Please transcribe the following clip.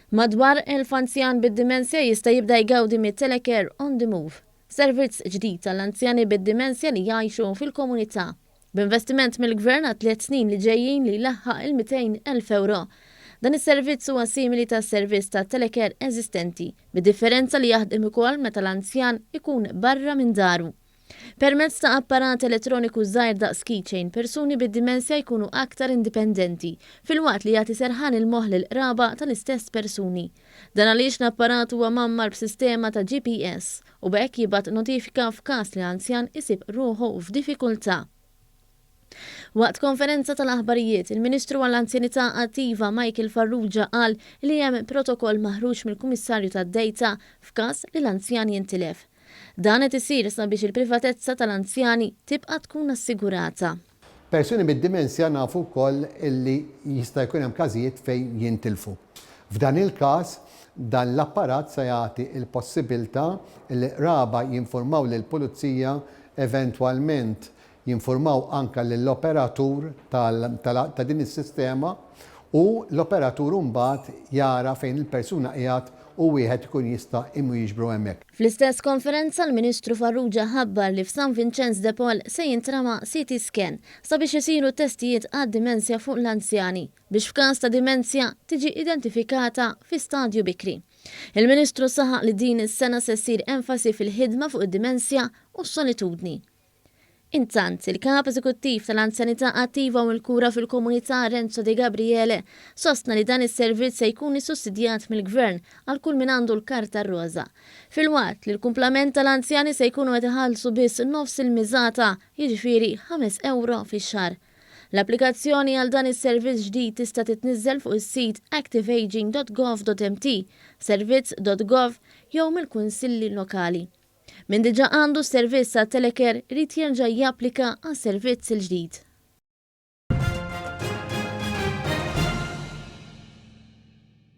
Madwar 1,000 anzjan bid-dimensja jista' jibda jgawdi mit-Telecare on the Move, servizz ġdid għall-anzjani bid-dimensja li jgħixu fil-komunità, b'investiment mill-Gvern għat-tliet snin li ġejjin li jlaħħaq il-200,000 ewro. Dan is-servizz huwa simili tas-servizz ta' Telecare eżistenti, bid-differenza li jaħdem ukoll meta l-anzjan ikun barra minn daru. Permezz ta' apparat elettroniku żgħir daqs keychain, persuni bid-dimensja jkunu aktar indipendenti, filwaqt li jagħti serħan il-moħħ lill-qraba tal-istess persuni. Dan għaliex l-apparat huwa mgħammar b'sistema ta' GPS u b'hekk jibgħat notifika f'każ li anzjan isib ruħu f'diffikultà. Waqt konferenza tal-aħbarijiet, il-Ministru għall-Anzjanità Attiva Michael Farrugia qal li hemm protokoll maħruġ mill-Kummissarju tad-Dejta f'każ li l-anzjan jintilef. Dan qed isir sabiex il-privatezza tal-anzjani tibqa' tkun assigurata. Persuni bid-dimensja nafu wkoll illi jista' jkun hemm każijiet fejn jintilfu. F'dan il-każ, dan l-apparat se jagħti l-possibilità li qraba jinfurmaw lill-pulizija, eventwalment jinfurmaw anke lill-operatur ta' din is-sistema u l-operatur imbagħad jara fejn il-persuna qiegħed u wieħed ikun jista' imur jiġbru hemmhekk. Fl-istess konferenza l-Ministru Farrugia ħabbar li f'San Vinċenz de Paul se jintrama CT scan sabiex isiru testijiet għad-dimensja fuq l-anzjani biex f'każ ta' dimensja tiġi identifikata fi stadju bikri. Il-Ministru saħaq li din is-sena se ssir enfasi fil-ħidma fuq id-dimensja u s-solitudni. Intant, il-Kap Eżekuttiv tal-Anzjanità Attiva u l-Kura fil-Komunità Renzo De Gabriele sostna li dan is-servizz se jkun issussidjat mill-Gvern għal kull min għandu l-karta r-roża. Filwaqt li l-kumplament tal-anzjani se jkunu qed iħallsu biss nofs il-miżata, jiġifieri ħames ewro fix-xahar. L-applikazzjoni għal dan is-servizz ġdid tista' titniżżel fuq is-sit activeageing.gov.mt, servizz.gov jew mill-kunsilli lokali. Min diġà għandu s-servizz ta' telecare irid jerġa' japplika għas-servizz il-ġdid.